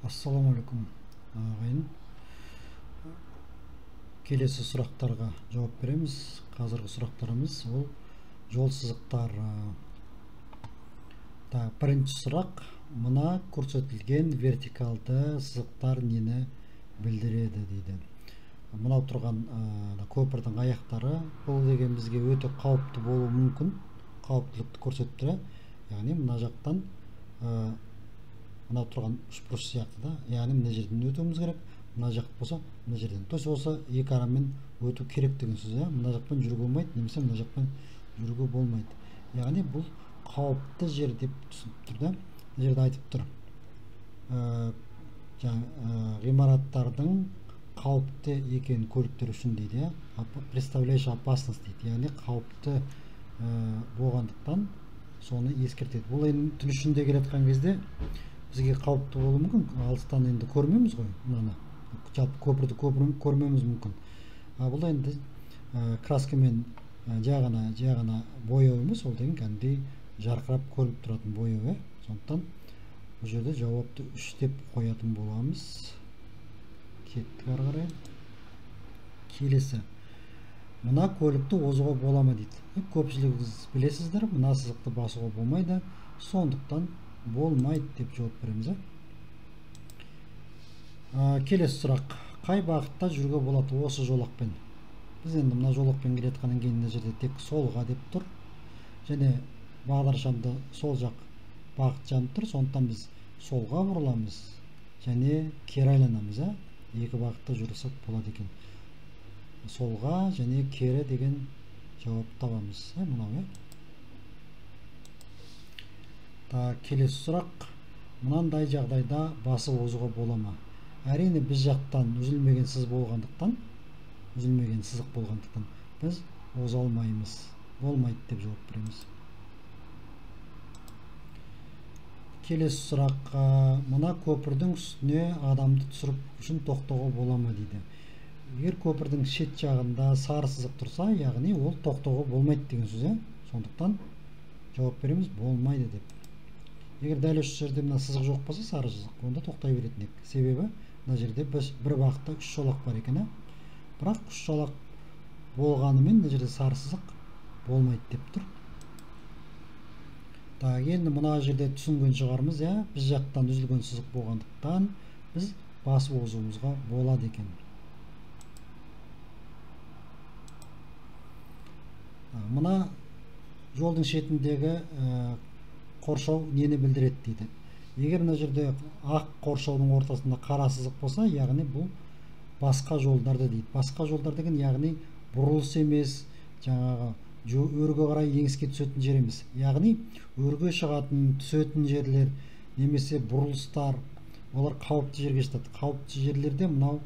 Ассалаумағалейкум ағайын. Келесі сұрақтарға жауап береміз. Қазіргі сұрақтарымыз ол жол сызықтары. Бірінші сұрақ, мына көрсетілген вертикалды сызықтар нені білдіреді дейді. Мынау тұрған көпірдің аяқтары, бұл деген бізге өте қауіпті болуы мүмкін, қауіптілікті көрсетіп тұр. Яғни мына жақтан мына тұрған үшбұрыш сияқты да, яғни мына жерден өтуіміз керек, мына жақ болса мына жерден. То есть осы екі арамен өту керек деген сөз, иә? Мына жақпен жүруге болмайды, немесе мына жақпен жүруге болмайды. Яғни бұл қауіпті жер деп түсініп тұр да. Мына жерде айтып тұр. Ғимараттардың қауіпті екен көліктер үшін дейді, иә? Представляющий опасность дейді. Яғни қауіпті болғандықтан соны ескертеді. Бұл енді түн ішінде келе жатқан кезде бізге қауіпті болуы мүмкін. Алыстан енді көрмейміз ғой мынаны. Жалпы көпірді көрмеуіміз мүмкін. Бұл енді краскамен жай ғана бояу емес, ол деген кәдімгідей жарқырап көрініп тұратын бояу, иә? Сондықтан бұл жерде жауапты 3 деп қоятын боламыз. Кеттік ары қарай. Келесі. Мына көлікті озуға бола ма дейді. Көпшілігіңіз білесіздер, мына сызықты басуға болмайды, сондықтан болмайды деп жауап береміз. Келесі сұрақ. Қай бағытта жүруге болады осы жолақпен? Біз енді мына жолақпен келе жатқаннан кейін мына жерде тек солға деп тұр. Және бағдаршамда сол жақ бағыт жанып тұр, сондықтан біз солға бұрыламыз және кері айланамыз. Екі бағытта жүрсек болады екен. Солға және кері деген жауап табамыз. Мынау, иә. Келесі сұрақ. Мынандай жағдайда басып озуға бола ма? Әрине біз жақтан үзілмеген сызық болғандықтан біз оза алмаймыз. Болмайды деп жауап береміз. Келесі сұрақ. Мына көпірдің үстіне адамды түсіріп үшін тоқтауға бола ма дейді. Егер көпірдің шет жағында сары сызық тұрса, яғни ол тоқтауға болмайды деген сөз, иә? Сондықтан жауап береміз болмайды деп. Егер дәл осы жерде мына сызық жоқ болса, сары сызық, онда тоқтай беретін едік. Себебі мына жерде бір бағытта 3 жолақ бар екен, бірақ 3 жолақ болғанымен мына жерде сары сызық болмайды деп тұр. Так, енді мына жерде түсінген шығармыз, иә? Біз жақтан үзілген сызық болғандықтан біз басып озуымызға болады екен. Мына жолдың шетіндегі қоршау нені білдіреді дейді. Егер мына жерде ақ қоршаудың ортасында қара сызық болса, яғни бұл басқа жолдарды дейді. Басқа жолдар деген яғни бұрылыс емес, жаңағы өрге қарай еңіске түсетін жер емес. Яғни өрге шығатын, түсетін жерлер немесе бұрылыстар, олар қауіпті жерге жатады. Қауіпті жерлерде мынау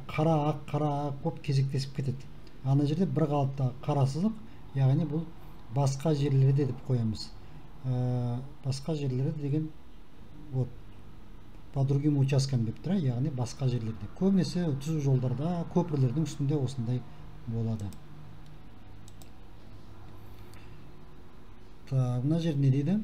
қара ақ, қара ақ болып кезектесіп кетеді. Ана жерде бір қалыпты қара сызық, яғни бұл басқа жерлерде деп қоямыз. Басқа жерлерде деген вот по другим участкам деп тұр, яғни басқа жерлерде. Көбінесе түзу жолдарда, көпірлердің үстінде осындай болады. Так, мына жер не дейді?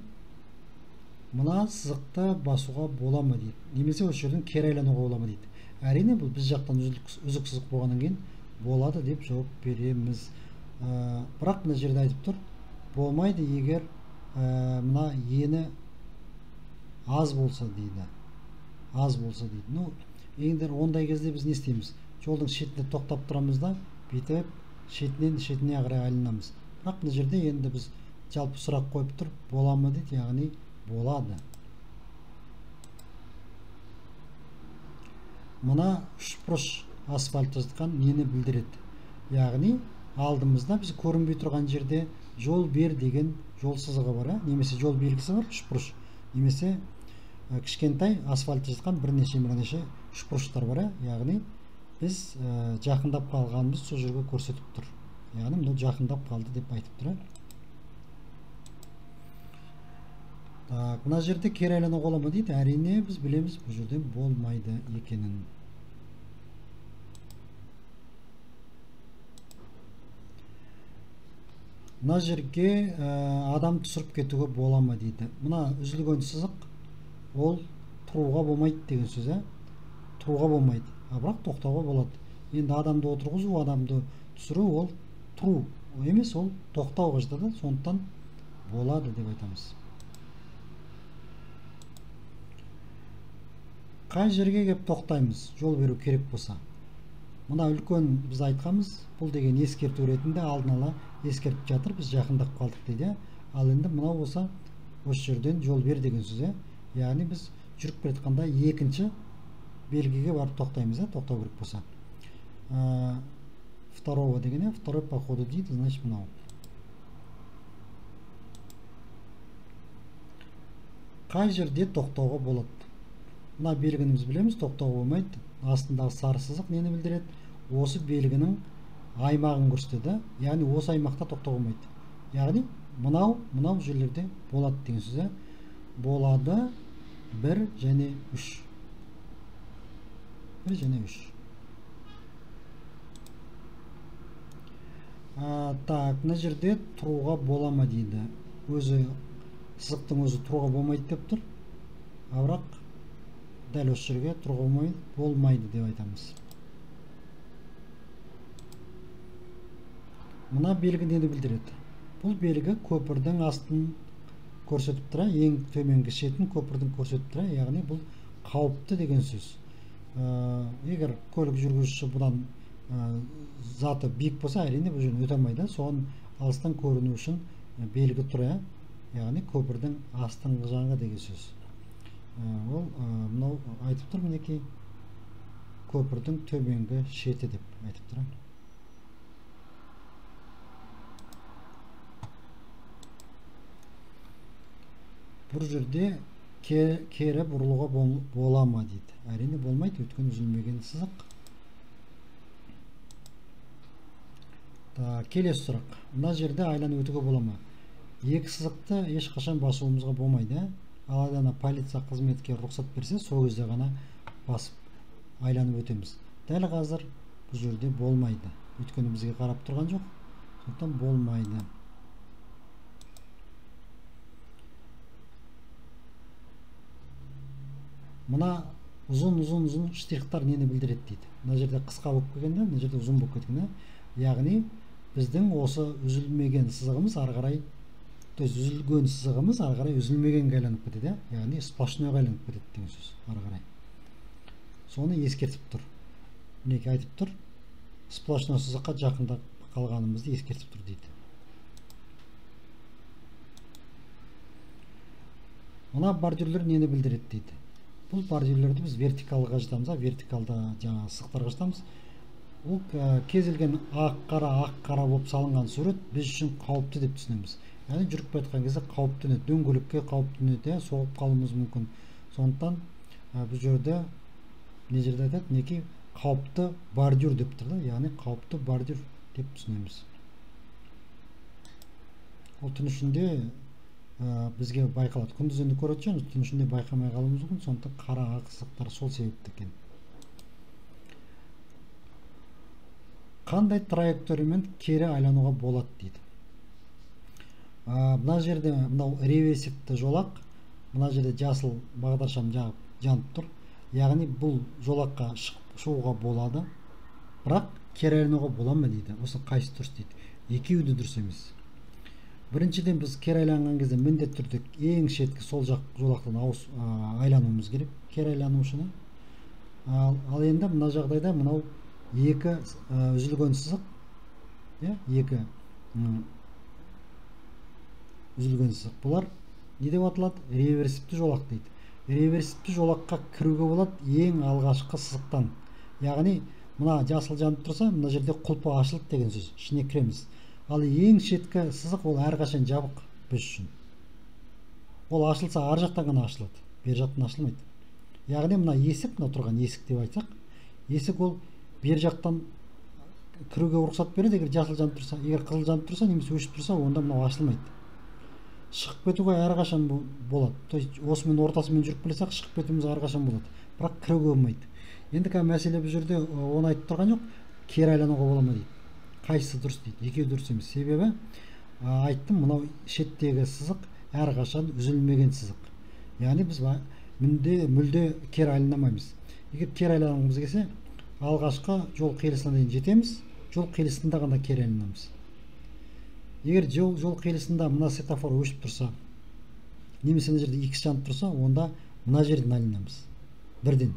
Мына сызықты басуға бола ма дейді. Немесе осы жерден кері айлануға бола ма дейді. Әрине бұл біз жақтан үзік сызық болғаннан кейін болады деп жауап береміз. Бірақ мына жерде айтып тұр, болмайды егер мына ені аз болса дейді. Аз болса дейді. Ну, енді ондай кезде біз не істейміз? Жолдың шетінде тоқтап тұрамыз да, бүйтіп шетінен шетіне қарай айланамыз. Бірақ мына жерде енді біз жалпы сұрақ қойып тұр, бола ма дейді, яғни болады. Мына үшбұрыш асфальтта жатқан нені білдіреді? Яғни алдымызда біз көрінбей тұрған жерде жол бер деген жол сызығы бар, немесе жол белгісі бар, үшбұрыш, немесе кішкентай асфальтта жатқан бірнеше үшбұрыштар бар, яғни біз жақындап қалғанымыз сол жерге көрсетіп тұр. Яғни мынау жақындап қалды деп айтып тұр. Так, мына жерде кері айлануға бола ма дейді. Әрине біз білеміз бұл жерден болмайды екенін. Мына жерге адам түсіріп кетуге бола ма дейді. Мына үзілген сызық ол Тұруға болмайды деген сөз, ә? Тұруға болмайды, а бірақ тоқтауға болады. Енді адамды отырғызу, адамды түсіру ол тұру емес, ол тоқтауға жатады, сондықтан болады деп айтамыз. Қай жерге кеп тоқтаймыз, жол беру керек болса? Мына үлкен біз айтқанбыз, бұл деген ескерту ретінде алдын ала ескертіп жатыр, біз жақындап қалдық дейді. Ал енді мынау болса, осы жерден жол бер деген сөз, яғни біз жүріп келе жатқанда екінші белгіге барып тоқтаймыз, тоқтау керек болса. Второго деген, второй по ходу дейді, значит мынау. Қай жерде тоқтауға болады? Мына белгіні біз білеміз, тоқтауға болмайды. Астындағы сары сызық нені білдіреді? Осы белгінің аймағын көрсетеді. Яғни осы аймақта тоқтауға болмайды. Яғни мынау жерлерде болады деген сөз. Болады 1 және 3. 1 және 3. Так, мына жерде тұруға бола ма дейді. Өзі сызықтың өзі тұруға болмайды деп тұр. А бірақ дәл осы жерге тұруға болмайды деп айтамыз. Мына белгі нені білдіреді? Бұл белгі көпірдің астын көрсетіп тұр, ең төменгі шетін көпірдің көрсетіп тұр, яғни бұл қауіпті деген сөз. Егер көлік жүргізушісі бұдан заты биік болса, әрине бұл жерден өте алмайды, соған алыстан көріну үшін белгі тұр, яғни көпірдің астыңғы жағы деген сөз. Ол мынау айтып тұр, мінекей көпірдің төменгі шеті деп айтып тұр. Бұл жерде кері бұрылуға бола ма дейді. Әрине болмайды, өйткені үзілмеген сызық. Келесі сұрақ. Мына жерде айланып өтуге бола ма? Екі сызықты ешқашан басуымызға болмайды. Ал ана полиция қызметкері рұқсат берсе, сол кезде ғана басып айланып өтеміз. Дәл қазір бұл жерде болмайды. Өйткені бізге қарап тұрған жоқ. Сондықтан болмайды. Мына ұзын штрихтар нені білдіреді дейді. Мына жерде қысқа болып келгенде, мына жерде ұзын болып кеткен. Яғни біздің осы үзілмеген сызығымыз ары қарай, то есть үзілген сызығымыз ары қарай үзілмегенге айланып кетеді, яғни сплошнойға айланып кетеді деген сөз ары қарай. Соны ескертіп тұр. Мінекей айтып тұр. Сплошной сызыққа жақындап қалғанымызды ескертіп тұр дейді. Мына бордюрлер нені білдіреді дейді. Бұл бордюрлерді біз вертикалға жатамыз, вертикалда жаңа сызықтарға жатамыз. Ол кез келген ақ қара болып салынған сурет біз үшін қауіпті деп түсінеміз. Яғни жүріп бара жатқан кезде қауіп төнеді, дөңгелекке қауіп төнеді, соғып қалуымыз мүмкін. Сондықтан бұл жерде не жерде айтады, мінекей қауіпті бордюр деп тұр да, яғни қауіпті бордюр деп түсінеміз. Ол түн ішінде бізге байқалады. Күндіз енді көретін шығармыз, түн ішінде байқамай қалуымыз мүмкін. Сондықтан қара ақ сызықтар сол себепті екен. Қандай траекториямен кері айлануға болады дейді. Мына жерде мынау реверсивті жолақ, мына жерде жасыл бағдаршам жанып тұр. Яғни бұл жолаққа шығуға болады, бірақ кері айлануға бола ма дейді. Осы қайсысы дұрыс дейді. Екеуі де дұрыс емес. Біріншіден, біз кері айланған кезде міндетті түрде ең шеткі сол жақ жолақтан айлануымыз керек кері айлану үшін. Ал енді мына жағдайда мынау екі үзілген сызық, екі үзілген сызық, бұлар не деп аталады? Реверсивті жолақ дейді. Реверсивті жолаққа кіруге болады ең алғашқы сызықтан. Яғни мына жасыл жанып тұрса, мына жерде құлпы ашылды деген сөз, ішіне кіреміз. Ал ең шеткі сызық ол әрқашан жабық біз үшін. Ол ашылса ар жақтан ғана ашылады, бер жақтан ашылмайды. Яғни мына есік, мына тұрған есік деп айтсақ, есік ол бер жақтан кіруге рұқсат береді, егер жасыл жанып тұрса. Егер қызыл жанып тұрса немесе өшіп тұрса, онда мынау ашылмайды. Шығып кетуге әрқашан болады. То есть осымен ортасымен жүріп келе жатсақ, шығып кетуіміз әрқашан болады. Бірақ кіруге болмайды. Енді қазір мәселе бұл жерде оны айтып тұрған жоқ, кері айлануға бола ма дейді. Қайсысы дұрыс дейді. Екеуі дұрыс емес. Себебі айттым, мынау шеттегі сызық әрқашан үзілмеген сызық. Яғни біз мүлде кері айланамаймыз. Егер кері айланғымыз келсе, алғашқы жол қиылысына дейін жетеміз, жол қиылысында ғана кері айланамыз. Егер жол қиылысында мына светофор өшіп тұрса, немесе мына жерде X жанып тұрса, онда мына жерден айланамыз бірден.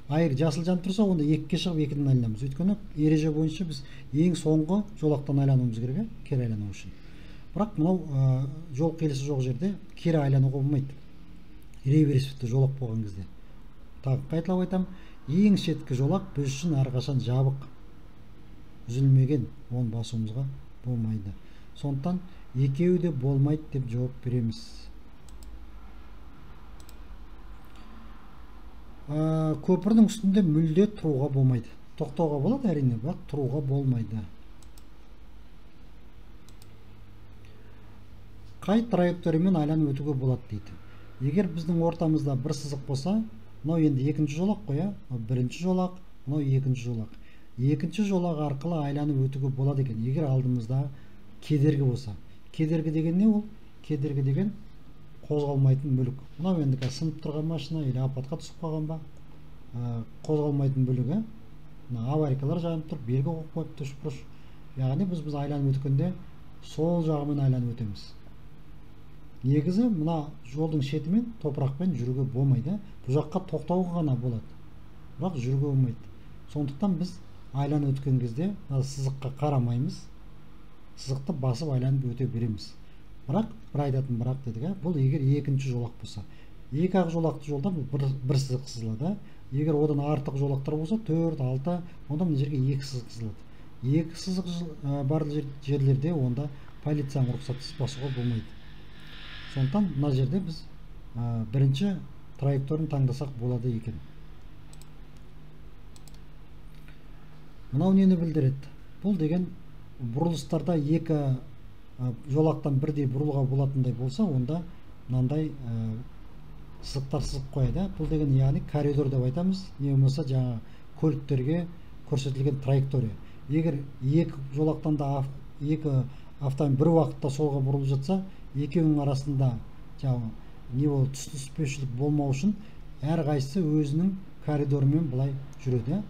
А егер жасыл жанып тұрса, онда екіге шығып екіден айланамыз. Өйткені ереже бойынша біз ең соңғы жолақтан айлануымыз керек, кері айлану үшін. Бірақ мынау жол қиылысы жоқ жерде кері айлануға болмайды. Реверсивті жолақ болған кезде. Тағы қайталап айтамын, ең шеткі жолақ біз үшін әрқашан жабық, үзілмеген, оны басуымызға болмайды. Сондықтан екеуі де болмайды деп жауап береміз. Көпірдің үстінде мүлде тұруға болмайды. Тоқтауға болады әрине, бірақ тұруға болмайды. Қай траекториямен айланып өтуге болады дейді. Егер біздің ортамызда бір сызық болса, мынау енді екінші жолақ қой, бірінші жолақ, мынау екінші жолақ. Екінші жолақ арқылы айланып өтуге болады екен, егер алдымызда кедергі болса. Кедергі деген не ол? Кедергі деген қозғалмайтын мүлік. Мынау енді сынып тұрған машина или апатқа түсіп қалған ба? Қозғалмайтын мүлігі. Мына аварийкалар жанып тұр, белгі қойып қойыпты үшбұрыш. Яғни біз айланып өткенде сол жағымен айланып өтеміз. Негізі мына жолдың шетімен топырақпен жүруге болмайды. Бұл жаққа тоқтауға ғана болады. Бірақ жүруге болмайды. Сондықтан біз айланып өткен кезде мына сызыққа қарамаймыз. Сызықты басып айланып өте береміз. Бірақ бір айтатын бірақ дедік, бұл егер екінші жолақ болса. Екі ақ жолақты жолда бұл бір сызық сызылады. Егер одан артық жолақтар болса, 4, 6, онда мына жерге екі сызық сызылады. Екі сызық бар жерлерде онда полицияның рұқсатсыз басуға болмайды. Сондықтан мына жерде біз бірінші траекторияны таңдасақ болады екен. Мынау нені білдіреді? Бұл деген бұрылыстарда екі жолақтан бірдей бұрылуға болатындай болса, онда мынандай сызықтар сызып қояды. Бұл деген яғни коридор деп айтамыз, не болмаса жаңа көліктерге көрсетілген траектория. Егер екі жолақтан да екі автомобиль бір уақытта солға бұрылып жатса, екеуінің арасында жаңа не болды, түсініспеушілік болмау үшін әрқайсысы өзінің коридорымен былай жүреді.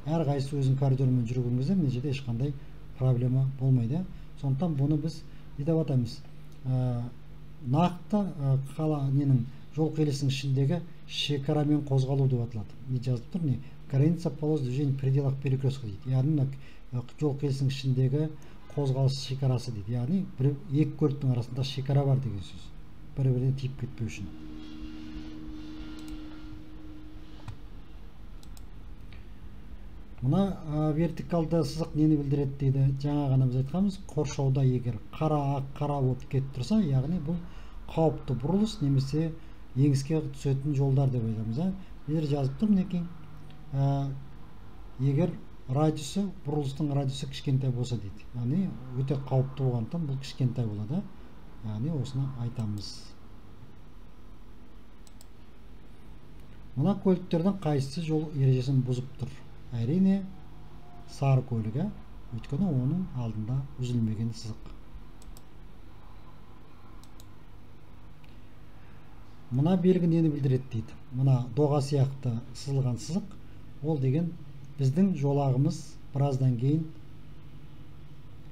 Әрқайсысы өзінің коридорымен жүрген кезде мына жерде ешқандай проблема болмайды. Сондықтан бұны біз не деп атаймыз? Нақты қала ненің жол қиылысының ішіндегі шекарамен қозғалу деп аталады. Не жазып тұр, не? Граница полос движения в пределах перекрестка дейді. Яғни мына жол қиылысының ішіндегі қозғалыс шекарасы дейді. Яғни бір екі көліктің арасында шекара бар деген сөз. Бір-біріне тиіп кетпеу үшін. Мына вертикалды сызық нені білдіреді дейді. Жаңа ғана біз айтқанбыз, қоршауда егер қара ақ қара болып кетіп тұрса, яғни бұл қауіпті бұрылыс немесе еңіске түсетін жолдар деп айтамыз. Бұл жерде жазып тұр мінекей. Егер радиусы, бұрылыстың радиусы кішкентай болса дейді. Яғни өте қауіпті болғандықтан бұл кішкентай болады. Яғни осыны айтамыз. Мына көліктердің қайсысы жол ережесін бұзып тұр? Әрине сары көлігі, өйткені оның алдында үзілмеген сызық. Мына белгі нені білдіреді дейді. Мына доға сияқты сызылған сызық, ол деген біздің жолағымыз біраздан кейін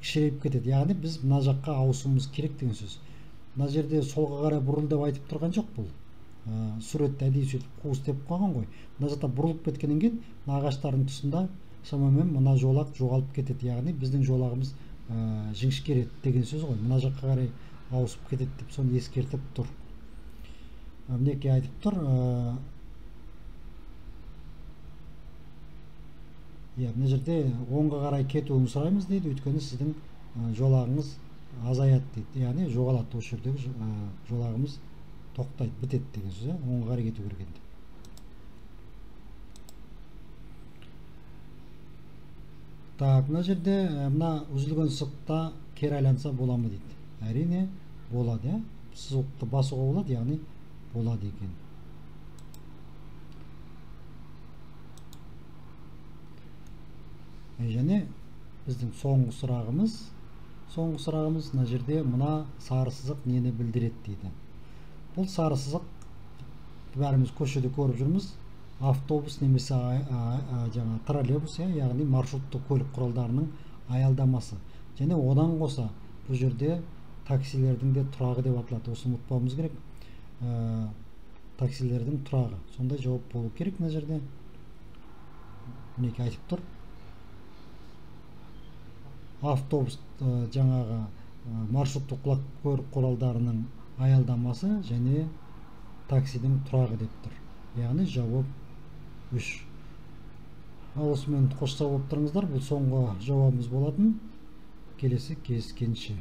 кішірейіп кетеді. Яғни біз мына жаққа ауысуымыз керек деген сөз. Мына жерде солға қарай бұрыл деп айтып тұрған жоқ бұл. Суретті әдейі сөйтіп қуыс деп қойған ғой. Мына жақта бұрылып кеткеннен кейін мына ағаштардың тұсында шамамен мына жолақ жоғалып кетеді. Яғни біздің жолағымыз жіңішкереді деген сөз ғой. Мына жаққа қарай ауысып кетеді деп соны ескертіп тұр. Мінекей айтып тұр. Мына жерде оңға қарай кетуін сұраймыз дейді, өйткені сіздің жолағыңыз азаяды дейді. Яғни жоғалады, осы жердегі жолағымыз тоқтайды, бітеді деген сөз, оңға қарай кету керек енді. Так, мына жерде мына үзілген сызықта кері айланса бола ма дейді. Әрине болады, сызықты басуға болады, яғни болады екен. Және біздің соңғы сұрағымыз, мына жерде мына сары сызық нені білдіреді дейді. Бұл сары сызық Бәріміз көшеде көріп жүрміз. Автобус немесе жаңа троллейбус, яғни маршруттық көлік құралдарының аялдамасы. Және одан қоса бұл жерде таксилердің де тұрағы деп аталады. Осыны ұмытпауымыз керек. Таксилердің тұрағы. Сондай жауап болу керек мына жерде. Мінекей айтып тұр. Автобус жаңағы маршруттық көлік құралдарының аялдамасы және таксидің тұрағы деп тұр. Яғни жауап 3. Ал осымен қош сау болып тұрыңыздар. Бұл соңғы жауабымыз болатын. Келесі кездескенше.